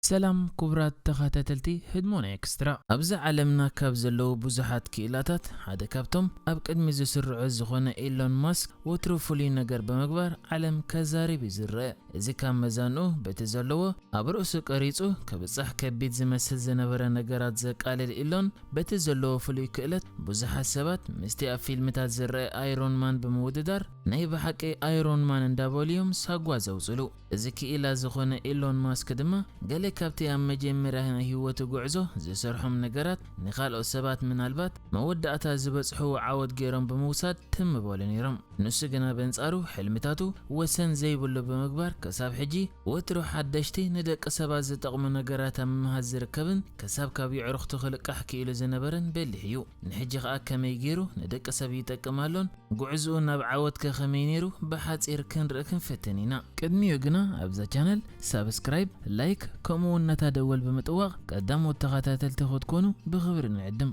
ሰላም ክቡራት ተኸታተልቲ ህድሞና ኤክስትራ። ኣብዚ ዓለምና ካብ ዘለዉ ብዙሓት ክኢላታት ሓደ ካብቶም ኣብ ቅድሚ ዝስርዑ ዝኾነ ኤሎን ማስክ ወትሩ ፍሉይ ነገር ብምግባር ዓለም ከዛርብ እዩ ዝረአ። እዚ ካብ መዛንኡ በቲ ዘለዎ ኣብ ርእሱ ቀሪጹ ክብጻሕ ከቢድ ዝመስል ዝነበረ ነገራት ዘቃልል ኤሎን በቲ ዘለዎ ፍሉይ ክእለት ብዙሓት ሰባት ምስቲ ኣብ ፊልምታት ዝረአ ኣይሮን ማን ብምውድዳር ናይ ብሓቂ ኣይሮን ማን እንዳበሉ እዮም ሳጓ ዘውጽሉ። እዚ ክኢላ ዝኾነ ኤሎን ማስክ ድማ ገለ ካብቲ ኣብ መጀመርያ ናይ ህይወቱ ጉዕዞ ዝሰርሖም ነገራት ንኻልኦት ሰባት ምናልባት መወዳእታ ዝበጽሕዎ ዓወት ገይሮም ብምውሳድ ትም በሉ ነይሮም። ንሱ ግና በንጻሩ ሕልምታቱ ወሰን ዘይብሉ ብምግባር ክሳብ ሕጂ ወትሩ ሓደሽቲ ንደቂ ሰባት ዝጠቕሙ ነገራት ኣብ ምምሃዝ ዝርከብን ክሳብ ካብ የዕሩኽቱ ክልቃሕ ክኢሉ ዝነበረን በሊሕ እዩ። ንሕጂ ኸኣ ከመይ ገይሩ ንደቂ ሰብ ይጠቅም ኣሎን ጉዕዝኡ ናብ ዓወት ከ ከመይ ነይሩ ብሓጺር ክንርኢ ክንፍትን ኢና። ቅድሚኡ ግና ኣብዛ ቻነል ሳብስክራይብ፣ ላይክ ከምኡ እውን ነታ ደወል ብምጥዋቕ ቀዳሞት ተኸታተልቲ ክትኮኑ ብኽብሪ ንዕድም።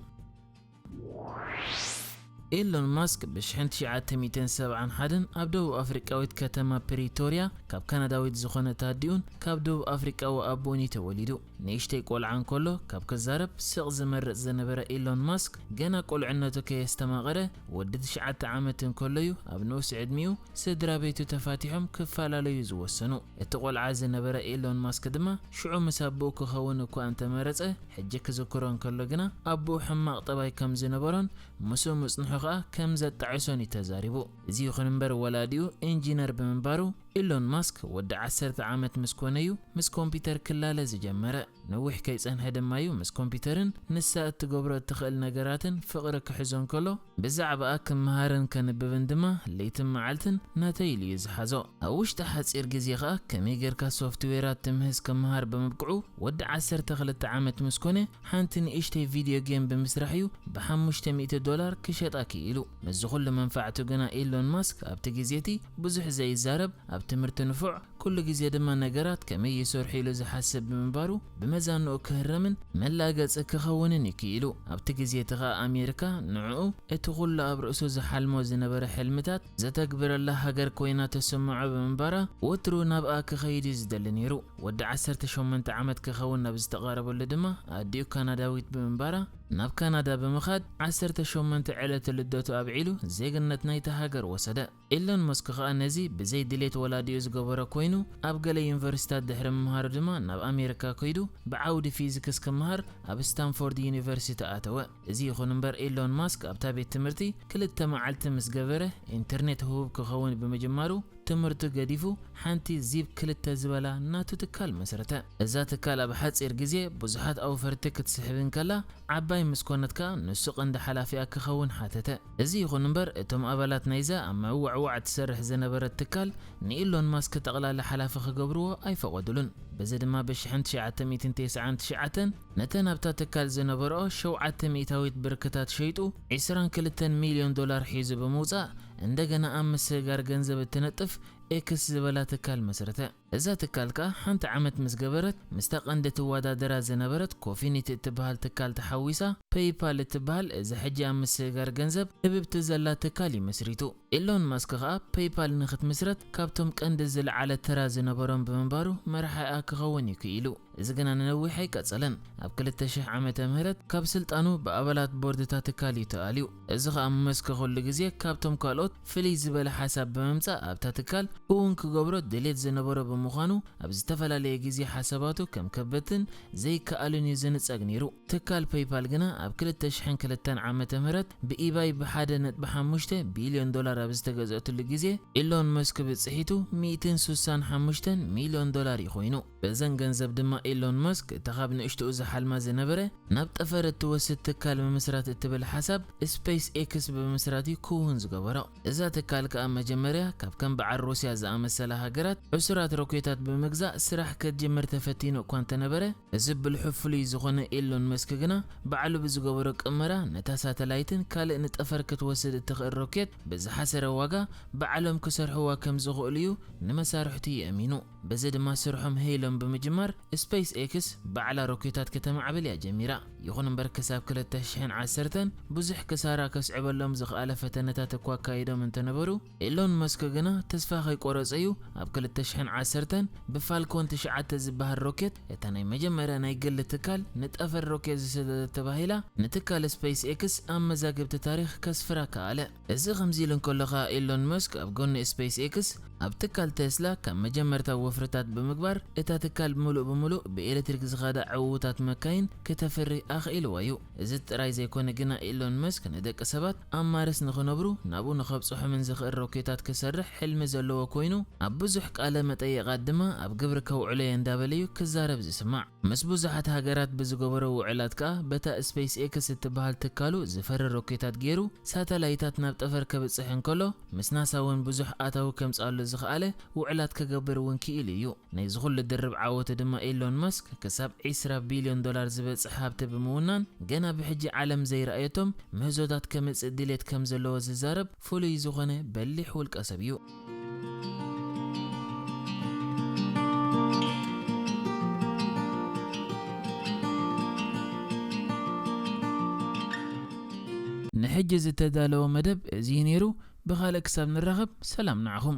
ኤሎን ማስክ ብ ትሽዓተ ሚእትን ሰብዓን ሓደን ኣብ ደቡብ ኣፍሪቃዊት ከተማ ፕሪቶርያ ካብ ካናዳዊት ዝኾነት ኣዲኡን ካብ ደቡብ ኣፍሪቃዊ ኣቦኡን እዩ ተወሊዱ። ንእሽተይ ቆልዓ እንከሎ ካብ ክዛረብ ስቕ ዝመርጽ ዝነበረ ኤሎን ማስክ ገና ቆልዕነቱ ከየስተማቐረ ወዲ ትሽዓተ ዓመት እንከሎ እዩ ኣብ ንኡስ ዕድሚኡ ስድራ ቤቱ ተፋቲሖም ክፈላለዩ ዝወሰኑ። እቲ ቆልዓ ዝነበረ ኤሎን ማስክ ድማ ሽዑ ምስ ኣቦኡ ክኸውን እኳ እንተመረጸ ሕጂ ክዝክሮ እንከሎ ግና ኣቦኡ ሕማቕ ጠባይ ከም ዝነበሮን ምስኡ ምጽንሑ ኸኣ ከም ዘጣዕሶን እዩ ተዛሪቡ። እዚ ይኹን እምበር ወላዲኡ ኢንጂነር ብምንባሩ ኢሎን ማስክ ወዲ ዓሰርተ ዓመት ምስ ኮነ እዩ ምስ ኮምፒተር ክላለ ዝጀመረ። ነዊሕ ከይጸንሐ ድማ እዩ ምስ ኮምፒተርን ንሳ እትገብሮ እትኽእል ነገራትን ፍቕሪ ክሕዞ እንከሎ ብዛዕባኣ ክመሃርን ከንብብን ድማ ለይትን መዓልትን ናተይ ኢሉ እዩ ዝሓዞ። ኣብ ውሽጢ ሓጺር ግዜ ኸኣ ከመይ ጌርካ ሶፍትዌራት ትምህዝ ክመሃር ብምብቅዑ ወዲ ዓሰርተ ክልተ ዓመት ምስ ኮነ ሓንቲ ንእሽተይ ቪድዮ ጌም ብምስራሕ እዩ ብሓሙሽተ ሚእቲ ዶላር ክሸጣ ክኢሉ። ምስዚ ኩሉ መንፋዕቱ ግና ኤሎን ማስክ ኣብቲ ግዜ እቲ ብዙሕ ዘይዛረብ ኣብ ትምህርቲ ንፉዕ ኩሉ ግዜ ድማ ነገራት ከመይ ይሰርሑ ኢሉ ዝሓስብ ብምንባሩ ብመዛንኡ ክህረምን መላገጺ ክኸውንን እዩ ክኢሉ። ኣብቲ ግዜ እቲ ኸኣ ኣሜሪካ ንዕኡ እቲ ኩሉ ኣብ ርእሱ ዝሓልሞ ዝነበረ ሕልምታት ዘተግብረላ ሃገር ኮይና ተሰምዖ ብምንባራ ወትሩ ናብኣ ክኸይድ እዩ ዝደሊ ነይሩ። ወዲ ዓሰርተ ሸሞንተ ዓመት ክኸውን ናብ ዝተቓረበሉ ድማ ኣዲኡ ካናዳዊት ብምንባራ ናብ ካናዳ ብምኻድ ዓሰርተ ሸሞንተ ዕለተ ልደቱ ኣብዒሉ ዜግነት ናይታ ሃገር ወሰደ። ኤሎን መስክ ኸኣ ነዚ ብዘይ ድሌት ወላዲኡ ዝገበሮ ኮይኑ ኣብ ገለ ዩኒቨርሲታት ድሕሪ ምምሃሩ ድማ ናብ ኣሜሪካ ከይዱ ብዓውዲ ፊዚክስ ክምሃር ኣብ ስታንፎርድ ዩኒቨርሲቲ ኣተወ። እዚ ይኹን እምበር ኤሎን ማስክ ኣብታ ቤት ትምህርቲ ክልተ መዓልቲ ምስ ገበረ ኢንተርኔት ህቡብ ክኸውን ብምጅማሩ ትምህርቱ ገዲፉ ሓንቲ ዚፕ ክልተ ዝበላ ናቱ ትካል መስረተ። እዛ ትካል ኣብ ሓጺር ግዜ ብዙሓት ኣውፈርቲ ክትስሕብ እንከላ ዓባይ ምስ ኮነት ከኣ ንሱ ቀንዲ ሓላፊኣ ክኸውን ሓተተ። እዚ ይኹን እምበር እቶም ኣባላት ናይዛ ኣብ ምዕዋዕዋዕ ትሰርሕ ዝነበረት ትካል ንኢሎን ማስክ ጠቕላላ ሓላፊ ክገብርዎ ኣይፈቐዱሉን። በዚ ድማ ብ ትሽዓተ ሚእትን ተስዓን ትሽዓተን ነተን ኣብታ ትካል ዝነበርኦ ሸውዓተ ሚእታዊት ብርክታት ሸይጡ ዕስራን ክልተን ሚልዮን ዶላር ሒዙ ብምውጻእ እንደገና ኣብ ምስግጋር ገንዘብ እትነጥፍ ኤክስ ዝበላ ትካል መስረተ። እዛ ትካል ከኣ ሓንቲ ዓመት ምስ ገበረት ምስታ ቀንዲ ትወዳደራ ዝነበረት ኮፊኒት እትበሃል ትካል ተሓዊሳ ፔይፓል እትበሃል እዛ ሕጂ ኣብ ምስግጋር ገንዘብ ህብብቲ ዘላ ትካል እዩ መስሪቱ። ኤሎን ማስክ ከኣ ፔይፓል ንክትምስረት ካብቶም ቀንዲ ዝለዓለ ተራ ዝነበሮም ብምንባሩ መራሒኣ ክኸውን እዩ ክኢሉ። እዚ ግና ንነዊሕ ኣይቀጸለን። ኣብ ክልተ ሽሕ ዓመተ ምህረት ካብ ስልጣኑ ብኣባላት ቦርድ እታ ትካል እዩ ተኣልዩ። እዚ ኸኣ መስክ ኩሉ ግዜ ካብቶም ካልኦት ፍልይ ዝበለ ሓሳብ ብምምጻእ ኣብታ ትካል ክውን ክገብሮ ድሌት ዝነበሮ ብምዃኑ ኣብ ዝተፈላለየ ግዜ ሓሳባቱ ከም ከበድትን ዘይከኣልን እዩ ዝንጸግ ነይሩ። ትካል ፔይፓል ግና ኣብ ክልተ ሽሕን ክልተን ዓመተ ምህረት ብኢባይ ብሓደ ነጥቢ ሓሙሽተ ቢልዮን ዶላር ኣብ ዝተገዝአትሉ ግዜ ኢሎን መስክ ብጽሒቱ ሚእትን ሱሳን ሓሙሽተን ሚልዮን ዶላር እዩ ኮይኑ። በዘን ገንዘብ ድማ ኢሎን መስክ እታ ካብ ንእሽትኡ ዝሓልማ ዝነበረ ናብ ጠፈር እትወስድ ትካል ምምስራት እትብል ሓሳብ ስፔስ ኤክስ ብምምስራት እዩ ክውን ዝገበሮ። እዛ ትካል ከኣ መጀመርያ ካብ ከም በዓል ሩስያ ዝኣመሰላ ሃገራት ዕሱራት ሮኬታት ብምግዛእ ስራሕ ክትጅምር ተፈቲኑ እኳ እንተነበረ፣ እዚ ብልሑ ፍሉይ ዝኾነ ኤሎን መስክ ግና ባዕሉ ብዝገበሮ ቅመራ ነታ ሳተላይትን ካልእ ንጠፈር ክትወስድ እትኽእል ሮኬት ብዝሓሰረ ዋጋ ባዕሎም ክሰርሕዋ ከም ዝኽእሉ እዩ ንመሳርሕቱ የእሚኑ። በዚ ድማ ስርሖም ሄሎም ብምጅማር ስፔስ ኤክስ ባዕላ ሮኬታት ከተማዕብል እያ ጀሚራ። ይኹን እምበር ክሳብ ክልተ ሽሕን ዓሰርተን ብዙሕ ክሳራ ከስዕበሎም ዝኽኣለ ፈተነታት እኳ ኣካይዶም እንተነበሩ፣ ኤሎን መስክ ግና ተስፋ ከይቆረጸ እዩ ኣብ ክልተ ሽሕን ዓሰርተን ዓሰርተን ብፋልኮን ትሽዓተ ዝበሃል ሮኬት፣ እታ ናይ መጀመርያ ናይ ግሊ ትካል ንጠፈር ሮኬት ዝሰደደት ተባሂላ፣ ንትካል ስፔስ ኤክስ ኣብ መዛግብቲ ታሪኽ ከስፍራ ከኣለ። እዚ ከምዚ ኢሉ እንከሎ ከኣ፣ ኤሎን መስክ ኣብ ጎኒ ስፔስ ኤክስ ኣብ ትካል ቴስላ ካብ መጀመርታ ወፍርታት ብምግባር፣ እታ ትካል ምሉእ ብምሉእ ብኤሌክትሪክ ዝኸዳ ዕዉታት መካይን ክተፍሪ ኣኽኢልዋ እዩ። እዚ ጥራይ ዘይኮነ ግና፣ ኤሎን መስክ ንደቂ ሰባት ኣብ ማርስ ንኽነብሩ ናብኡ ንኸብጽሖምን ዝኽእል ሮኬታት ክሰርሕ ሕልሚ ዘለዎ ኮይኑ፣ ኣብ ብዙሕ ቃለ መጠይቓት ድማ ኣብ ግብሪ ከውዕሎ እየ እንዳበለ እዩ ክዛረብ ዝስማዕ። ምስ ብዙሓት ሃገራት ብዝገበሮ ውዕላት ከኣ፣ በታ ስፔስ ኤክስ እትበሃል ትካሉ ዝፈሪ ሮኬታት ገይሩ ሳተላይታት ናብ ጠፈር ከብጽሕ እንከሎ፣ ምስ ናሳ እውን ብዙሕ ኣታዊ ከምጽኣሉ ዝኸኣለ ውዕላት ክገብር እውን ክኢሉ እዩ። ናይዚ ኩሉ ድርብ ዓወቱ ድማ፣ ኤሎን መስክ ክሳብ ዒስራ ቢልዮን ዶላር ዝበጽሕ ሃብቲ ብምውናን፣ ገና ብሕጂ ዓለም ዘይረኣየቶም ምህዞታት ከምጽእ ድሌት ከም ዘለዎ ዝዛረብ ፍሉይ ዝኾነ በሊሕ ውልቀ ሰብ እዩ። ንሕጂ ዝተዳለወ መደብ እዚ እዩ ነይሩ። ብኻልእ ክሳብ ንራኸብ፣ ሰላም ንዓኹም።